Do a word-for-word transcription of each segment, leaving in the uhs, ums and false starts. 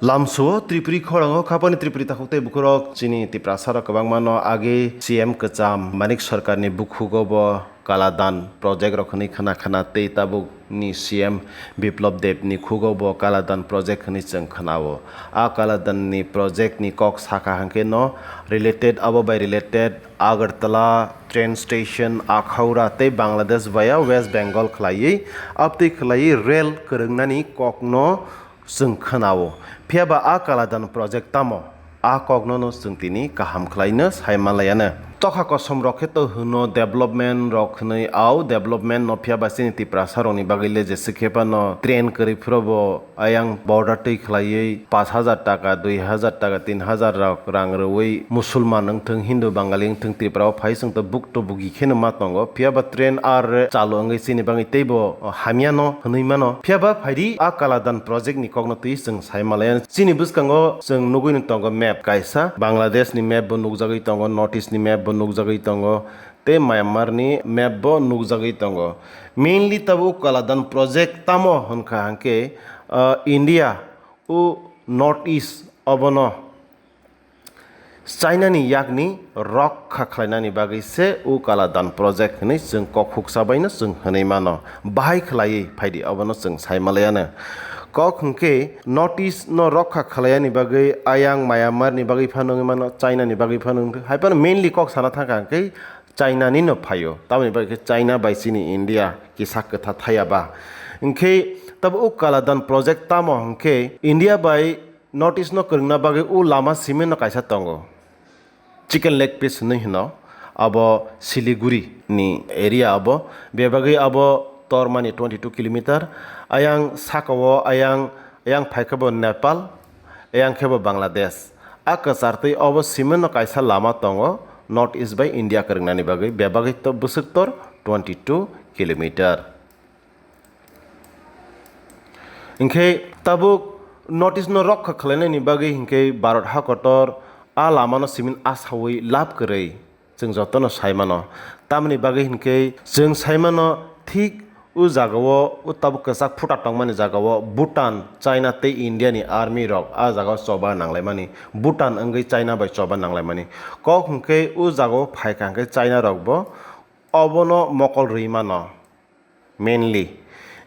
Lamsao Tripuri khorango khapani Tripuri takhuk tei bukhurok chini Tiprasa rok kwbangma no age C M kwcham Manik Sarkar ni bukhugo bo Kaladan project rok hwnwi khna khna tei tabuk ni C M Biplab Deb ni khugo bo Kaladan project hwnwi chwng khna-o. A Kaladan ni project ni kok sakha hwnkhe no related, abo bai related Agartala train station, Akhaura tei Bangladesh via West Bengal khlaiwi, abtwi khlaiwi rail kwrwngnani kokno chwng khna-o. Phiya ba a Kaladan project tamo? A kokno no chwng tini kaham khlaino sai manlaiano. Tokha kosom rok khe to hwno development rok hwnwi, au development no phiya ba chini Tiprasa rokni bagwi le jesa khe phano train kwrwi phuru bo ayang border twi khlaiwi pash hajar taka, dui hajar taka, tin hajar rok rang rwui Musulman wngthwng, Hindu Bangali wngthwng, Tripura o phai chwng to buk to bugi kheno ma tongo. Phiya ba train ar chalu wngwi chini bagwi teibo hamya no hwnwi mano. Phiya ba phaidi a Kaladan project ni kokno twi chwng sai malaya. Chini bwskango chwng nugwi no tongo map kaisa, Bangladesh ni map bo nukjagwi tongo, North East ni map bo nukjagwi tongo, tei Myanmar ni map bo nukjagwi tongo. Mainly tabuk Kaladan project tamo hwnkha hwnkhe, ah, India o North East obono China ni yakni rokha khlainani bagwi se o Kaladan project hwnwi chwng kok huksa bai no chwng hwnwi mano. Bahai khlaiwi phaidi obono chwng sai malaya no. Kok hwnkhe North East no rokha khlaiyani bagwi ayang Myanmar ni bagwi phano wngwi mano, China ni bagwi phano wngwi, hai phano mainly kok sana thangkha hwnkhe China ni no phaio. Tamoni bagwi khe China bai chini India kisa kwtha thaya ba. Hwnkhe tabuk o Kaladan project tamo hwnkhe India bai North East no kwrwngna bagwi o lama cement no kaisa tongo, chicken leg piece hinwi hino, abo Siliguri ni area abo, bebagwi abo tormani twenty two kilometer, ayang sakao ayang, ayang phaikhe bo Nepal, ayang khe bo Bangladesh. A kwchartwi obo cement no kaisa lama tongo North East bai India kwrwngnani bagwi, bebagwi to bwswk tor twenty two kilometer. Hinkhe tabuk North East no rokha khlainani bagwi hinkhe Bharat hakotor a lamano simin asawi lab kwrwi chwng jotono saimano. Tamoni bagwi hinkhe chwng saimano thik o jagao, o tabuk kwchak phuta tongmani jagao Bhutan, China tei India ni army rok a jagao choba nanglaimani, Bhutan wngwi China bai choba nanglaimani. Kok hinkhe o jagao phaikha hinkhe China rokbo obono mokol rwi mano. Mainly.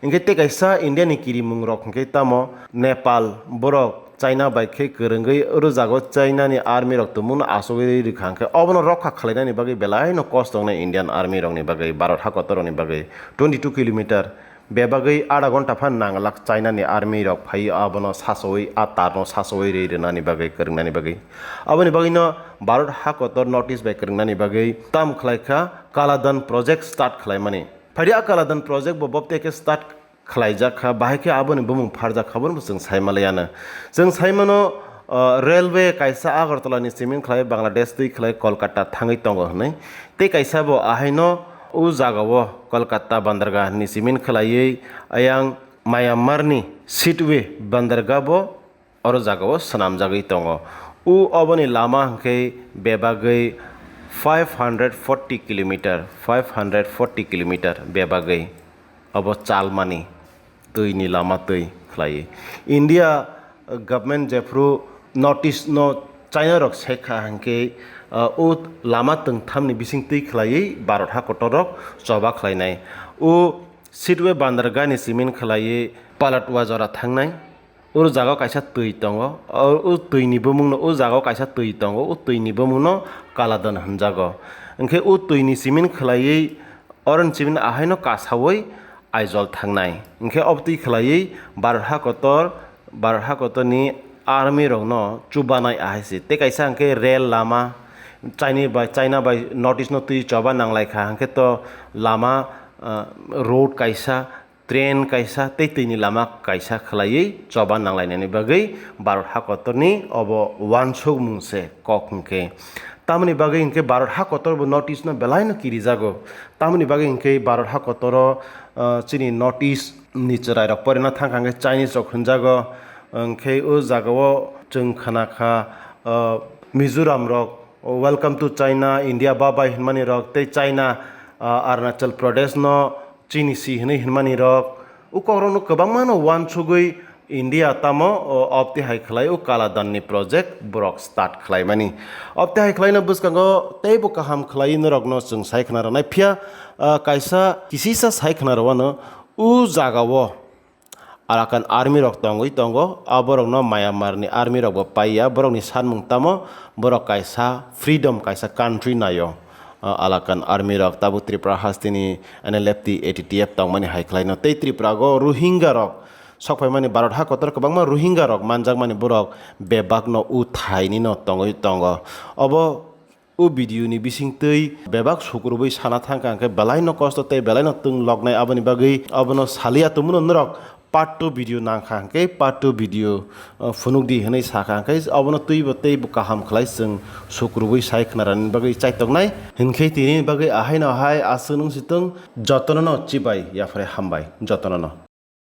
Hinkhe tei kaisa India ni kirimung rok hinkhe tamo Nepal, borok China bai khe kwrwngwi oro jago China ni army rok tongmung no achugwi rwkha hinkhe obono rokha khlainani bagwi belai no kosto wngnai Indian army rok ni bagwi, Bharat hakotor rok ni bagwi twenty two kilometer bebagwi adha ghonta phan nanglak China ni army rok phai abono sasowi a tar no sasowi rwi rwnani bagwi kwrwngnani bagwi. Aboni bagwi no Bharat hakotor North East bai kwrwngnani bagwi tam khlaikha Kaladan project start khlaimani. Phaidi a Kaladan project bo bobte khe start khlaijak kha, bahai khe aboni bumung pharjak kha, bono bo chwng sai manliya no. Chwng sai mano, ah, railway kaisa Agartala ni simin khlai Bangladesh twi khlai Kolkata thangwi tongo hwnwi. Tei kaisa bo ahai no o jaga o Kolkata Bandargah ni simin khlaiwi ayang Myanmar ni Sittwe Bandargah bo oro jagao swnamjagwi tongo. O oboni lama hwnkhe bebagwi five hundred forty kilometer, five hundred forty kilometer bebagwi obo chalmani twini lama twi khlaiwi. India government jephru North East no China rok sekha hwnkhe, uh, o lama twngthamni bising twi khlaiwi Bharat hakotor rok choba khlainai. O Sittwe Bandargah ni simin khlaiwi Palatwa jora thangnai. Oro jaga o kaisa twi tongo, o, o twi ni bumung no, o jaga o kaisa twi tongo, o twi ni bumung no Kaladan hinjago. Hinkhe o twi ni simin khlaiwi, oro ni simin ahai no kasawi Aizawl thangnai. Hinkhe obo twi khlaiwi Bharat hakotor, Bharat hakotor ni army rok no chubanai ahai se. Tei kaisa hinkhe rail lama, China bai, China bai North East no twi choba nanglaikha, hinkhe to lama, ah, road kaisa, train kaisa tei twini lama kaisa khlaiwi choba nanglainani bagwi Bharat hakotorni obo uansukmung se kok hinkhe. Tamoni bagwi hinkhe Bharat hakotor bo North East no belai no kirijago. Tamoni bagwi hinkhe Bharat hakotoro, ah, chini North East ni chwrai rok porina thangkha hinkhe Chinese rok hinjago. Hinkhe o jagao chwng khna kha, ah, Mizoram rok, "Welcome to China, India bye bye" hinmani rok tei China, ah, Arunachal Pradesh no Chini si hwnwi hwnmani rok, o kokrokno kwbangma no uansugwi India tamo o obti hai khlai o kala dhanni project borok start khlaimani. Obti hai khlaino bwskango teibo kaham khlai norokno chwng sai khna rwnai phiya, ah, kaisa kisisa sai khna rwano o jagao Arakan army rok tongwi tongo, aborokno Myanmar ni army rok bo paiya, borokni sanmung tamo borok kaisa freedom kaisa country naio. Ah, Arakan army rok tabuk Tripura hasteni N L F T, A T T F tongmani hai khlaino tei Tripura go Rohingya rok sokphaimani Bharat ha kotor kwbangma Rohingya rok manjakmani borok bebakno o thainino tongwi tongo. Obo o video ni bisingtwi bebak sukrubwi sana thangkha hwnkhe belaino kosto tei belaino twng loknai aboni bagwi obono salia tongmano norok part two video nangkha hwnkhe part two video, uh, phunukdi hwnwi sakha hwnkhe obono twibo teibo kaham khlai chwng sukrubwi sai khwnarani bagwi chaitoknai hwnkhe tini bagwi ahaino hai aswk nung sitwng jotono no chibai yaphre hambai jotono no.